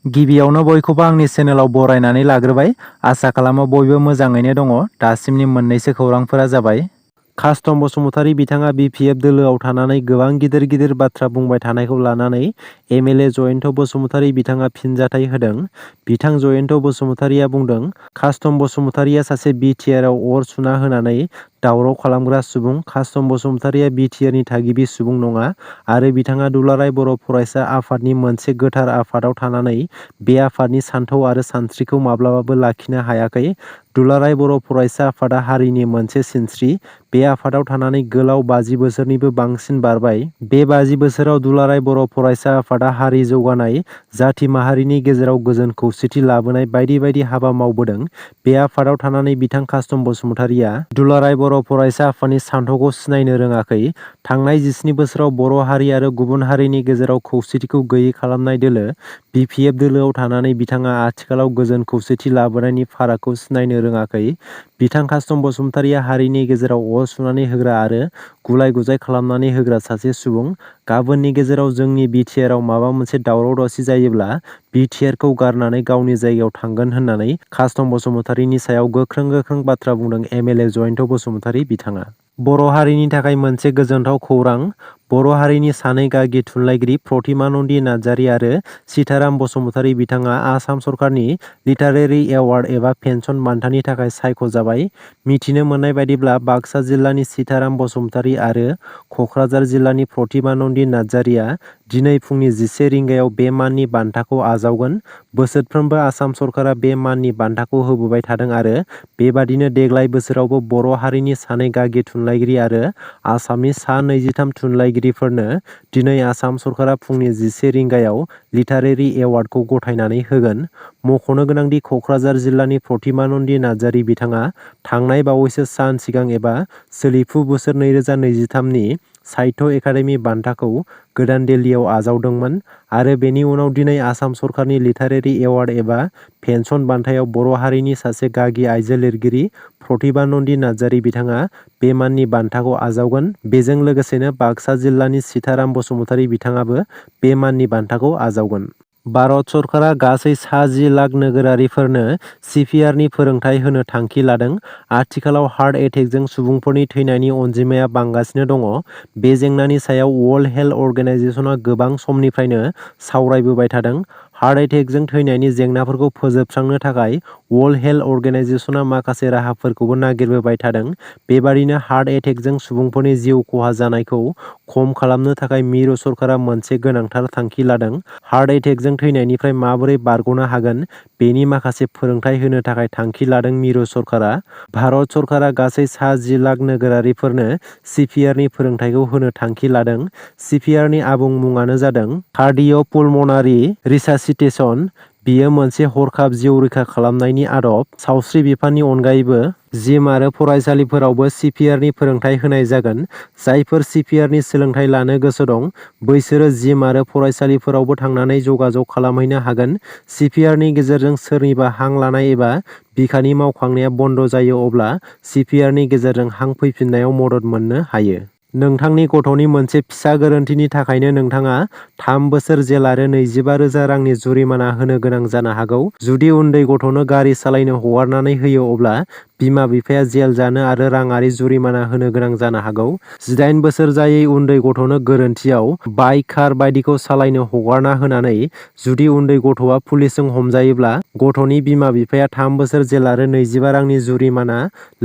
गिबियावनो बयखौबो आंनि चेनेलाव बरायनानै लाग्रोबाय। आसा खालामो बयबो मोजाङैनो दङ। दासिमनि मोननैसो खौरांफोरा जाबाय। कास्टम बसुमतारी बिथाङा बिपिएफ दोलोआव थानानै गोबां गिदिर गिदिर बाथ्रा बुंबाय थानायखौ लानानै एमएलए जयन्त बसुमतारी बिथाङा फिनजाथाय होदों। बिथां जयन्त बसुमतारीया बुंदों, कास्टम बसुमतारीया सासे बिटिआरआव अर सुना होनानै दावराव खालामग्रा सुबुं। कास्टम बसुमतारीया बिटिआरनि थागिबि सुबुं नङा आरो बिथाङा दुलाराय बर' फरायसा आफादनि मोनसे गोथार आफादाव थानानै बे आफादनि सानथौ आरो सानस्रिखौ माब्लाबाबो लाखिनो हायाखै। दुलाराय बर' फरायसा आफादा हारिनि मोनसे सिनस्रि। बे आफादाव थानानै गोलाव 50 बोसोरनिबो बांसिन बारबाय। बे 50 बोसोराव दुलाराय बर' फरायसा आफादा हारि जौगानाय, जाथि माहारिनि गेजेराव गोजोन खौसेथि लाबोनाय बायदि बायदि हाबा मावबोदों। बे आफादाव थानानै बिथां कास्टम बसुमतारीया दुलाराय बर' फरायसा आफादनि सानथौखौ सिनायनो रोङाखै। थांनाय 17 बोसोराव बर' हारि आरो गुबुन हारिनि गेजेराव खौसेथिखौ गैयै खालामनाय दोलो बिपिएफ दोलोआव थानानै बिथाङा आथिखालाव गोजोन खौसेथि लाबोनायनि फारागखौ सिनायनो रोङाखै। बिथां कास्टम बसुमतारीया हारिनि गेजेराव अर सुनानै होग्रा आरो गुलाय गुजाय खालामनानै होग्रा सासे सुबुं। गाबोननि गेजेराव जोंनि बिटिआरआव माबा मोनसे दावराव दावसि जायोब्ला बिटिआरखौ गारनानै गावनि जायगायाव थांगोन होननानै कास्टम बसुमतारीनि सायाव गोख्रों गोख्रों बाथ्रा बुंदों एमएलए जयन्त बसुमतारी बिथाङा। बर' हारिनि थाखाय मोनसे गोजोनथाव खौरां। बर' हारिनि सानै गागि थुनलाइगिरि प्रतिमानन्दी नार्जारी आरो सीताराम बसुमतारी बिथाङा आसाम सरकारनि लिटारेरि एवार्ड एबा पेन्सन बान्थानि थाखाय सायख'जाबाय। मिथिनो मोननाय बायदिब्ला बाक्सा जिल्लानि सीताराम बसुमतारी आरो कक्राझार जिल्लानि प्रतिमानन्दी नार्जारीया दिनै फुंनि 11 रिंगायाव बे माननि बान्थाखौ आजावगोन। बोसोरफ्रोमबो आसाम सरकारा बे माननि बान्थाखौ होबोबाय थादों आरो बेबादिनो देग्लाय बोसोरावबो बर' हारिनि सानै गागि थुनलाइगिरि आरो आसामनि सा 23 थुनलाइगिरिफोरनो दिनै आसाम सरकारा फुंनि 11 रिंगायाव लिटारेरि एवार्डखौ गथायनानै होगोन। मख'नो गोनांदि कक्राझार जिल्लानि प्रतिमानन्दी नार्जारी बिथाङा थांनाय बावैसो सान सिगां एबा सोलिफु बोसोर 2023 नि साहित्य एकाडेमि बान्थाखौ गोदान दिल्लीयाव आजावदोंमोन आरो बेनि उनाव दिनै आसाम सरकारनि लिटारेरि एवार्ड एबा पेन्सन बान्थायाव बर' हारिनि सासे गागि आइजो लिरगिरि प्रतिमानन्दी नार्जारी बिथाङा बे माननि बान्थाखौ आजावगोन। बेजों लोगोसेनो बाक्सा जिल्लानि सीताराम बसुमतारी बिथाङाबो बे माननि बान्थाखौ आजावगोन। भारत सरकारा गासै सा 10 लाख नोगोरारिफोरनो सिपिआरनि फोरोंथाय होनो थांखि लादों। आथिखालाव हार्ट एटेकजों सुबुंफोरनि थैनायनि अनजिमाया बांगासिनो दङ। बे जेंनानि सायाव वर्ल्ड हेल्थ अर्गेनाइजेसना गोबां समनिफ्रायनो सावरायबोबाय थादों। हार्ट एटेकजों थैनायनि जेंनाफोरखौ फोजोबस्रांनो थाखाय वर्ल्ड हेल्थ अर्गेनाइजेसना माखासे राहाफोरखौबो नागिरबोबाय थादों। बेबादिनो हार्ट एटेकजों सुबुंफोरनि जिउ खहा जानायखौ खम खालामनो थाखाय मिरु सरकारा मोनसे गोनांथार थांखि लादों। हार्ट एटेकजों थैनायनिफ्राय माबोरै बारग'नो हागोन बेनि माखासे फोरोंथाय होनो थाखाय थांखि लादों मिरु सरकारा। भारत सरकारा गासै सा 10 लाख नोगोरारिफोरनो सिपिआरनि फोरोंथायखौ होनो थांखि लादों। सिपिआरनि आबुं मुङानो जादों कार्डिय'पुलमनारि रिसासिटेसन। बियो मोनसे हरखाब जिउ रैखा खालामनायनि आदब। सावस्रि बिफाननि अनगायैबो जिम आरो फरायसालिफोरावबो सिपिआरनि फोरोंथाय होनाय जागोन। जायफोर सिपिआरनि सोलोंथाय लानो गोसो दं बैसोरो जिम आरो फरायसालिफोरावबो थांनानै जगाजग खालामहैनो हागोन। सिपिआरनि गेजेरजों सोरनिबा हां लानाय एबा बिखानि मावखांनाया बन्द जायो अब्ला सिपिआरनि गेजेरजों हां फैफिननायाव मदद मोननो हायो। नोंथांनि गथ'नि मोनसे फिसा गोरोन्थिनि थाखायनो नोंथाङा 3 बोसोर जेल आरो 25,000 रांनि जुरिमाना होनो गोनां जानो हागौ। जुदि उन्दै गथ'नो गारि सालायनो हगारनानै होयो अब्ला बिमा बिफाया जेल जानो आरो राङारि जुरिमाना होनो गोनां जानो हागौ। 18 बोसोर जायै उन्दै गथ'नो गोरोन्थियाव बाइक, कार बायदिखौ सालायनो हगारना होनानै जुदि उन्दै गथ'आ पुलिसजों हमजायोब्ला गथ'नि बिमा बिफाया 3 बोसोर जेल आरो 25 रांनि जुरिमाना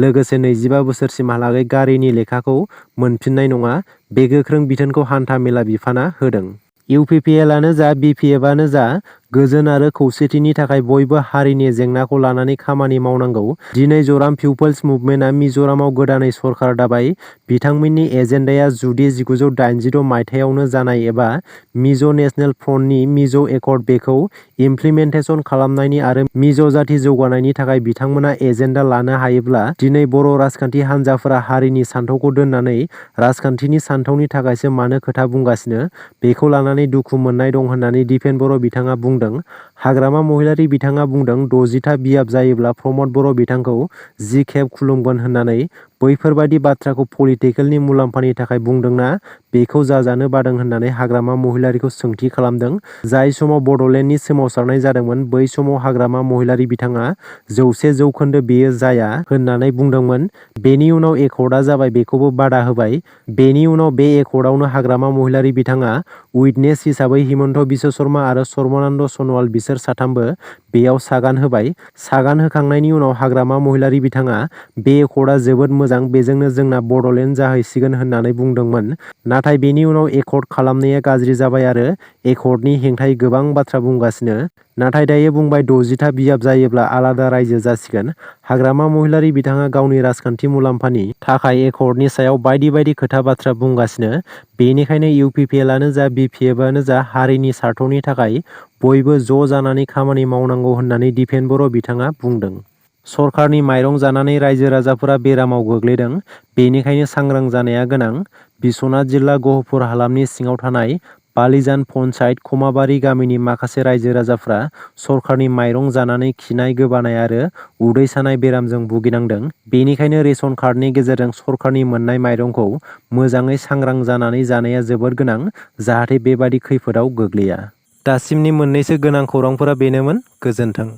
लोगोसे 25 बोसोरसिमहालागै गारिनि लेखाखौ मोनफिननाय नङा। बे गोख्रों बिथोनखौ हान्था मेला बिफाना होदों। इउपिपिएलआनो जा बिपिएफआनो जा गोजोन आरो खौसेथिनि थाखाय बयबो हारिनि जेंनाखौ लानानै खामानि मावनांगौ। दिनै जराम पिपल्स मुभमेन्टआ मिज'रामाव गोदानै सरकार दाबाय। बिथांमोननि एजेन्डाया जुदि 1986 मायथाइयावनो जानाय एबा मिज' नेशनेल फ्रन्टनि मिज' एकर्ड बेखौ इमप्लिमेन्टेसन खालामनायनि आरो मिज' जाथि जौगानायनि थाखाय बिथांमोना एजेन्डा लानो हायोब्ला दिनै बर' राजखान्थि हान्जाफोरा हारिनि सान्थौखौ दोननानै राजखान्थिनि सान्थौनि थाखायसो मानो खोथा बुंगासिनो बेखौ लानानै दुखु मोननाय दं होननानै दिपेन बर' बिथाङा बुंदों। हाग्रामा महिलारि बिथाङा बुंदों 60था बियाब जायोब्ला प्रमद बर' बिथांखौ 10 खेब खुलुमगोन होननानै। बैफोरबादि बाथ्राखौ पलिटिकेलनि मुलाम्फानि थाखाय बुंदोंना बेखौ जाजानो बादों होननानै हाग्रामा महिलारिखौ सोंथि खालामदों। जाय समाव बड'लेण्डनि सोमावसारनाय जादोंमोन बै समाव हाग्रामा महिलारि बिथाङा 100% बेयो जाया होननानै बुंदोंमोन। बेनि उनाव एकर्डआ जाबाय बेखौबो बादा होबाय। बेनि उनाव बे एकर्डआवनो हाग्रामा महिलारि बिथाङा उइटनेस हिसाबै हिमन्त बिश्व शर्मा आरो सर्बानन्द सनवाल बिसोर साथामबो बेयाव सागान होबाय। सागान होखांनायनि उनाव हाग्रामा महिलारि बिथाङा बे एकर्डआ जोबोद मोजां, बेजोंनो जोंना बड'लेण्ड जाहैसिगोन होननानै बुंदोंमोन। नाथाय बेनि उनाव एकर्ड खालामनाया गाज्रि जाबाय आरो एकर्डनि हेंथायै गोबां बाथ्रा बुंगासिनो। नाथाय दायो बुंबाय 60था बियाब जायोब्ला आलादा रायजो जासिगोन। हाग्रामा महिलारि बिथाङा गावनि राजखान्थि मुलाम्फानि थाखाय एकर्डनि सायाव बायदि बायदि खोथा बाथ्रा बुंगासिनो। बेनिखायनो इउपिपिएलआनो जा बिपिएफआनो जा हारिनि स्वार्थनि थाखाय बयबो ज' जानानै खामानि मावनांगौ होननानै दिपेन बर' बिथाङा बुंदों। सरकारनि माइरं जानानै रायजो राजाफोरा बेरामाव गोग्लैदों, बेनिखायनो सांग्रां जानाया गोनां। बिश्वनाथ जिल्ला गहपुर हालामनि सिङाव थानाय बालिजान पन्चायत खमाबारि गामिनि माखासे रायजो राजाफ्रा सरकारनि माइरं जानानै खिनाय गोबानाय आरो उदै सानाय बेरामजों भुगिनांदों। बेनिखायनो रेशन कार्डनि गेजेरजों सरकारनि मोननाय माइरंखौ मोजाङै सांग्रां जानानै जानाया जोबोद गोनां, जाहाथे बेबादि खैफोदाव गोग्लैया। दासिमनि मोननैसो गोनां खौरांफोरा बेनोमोन। गोजोन्थों।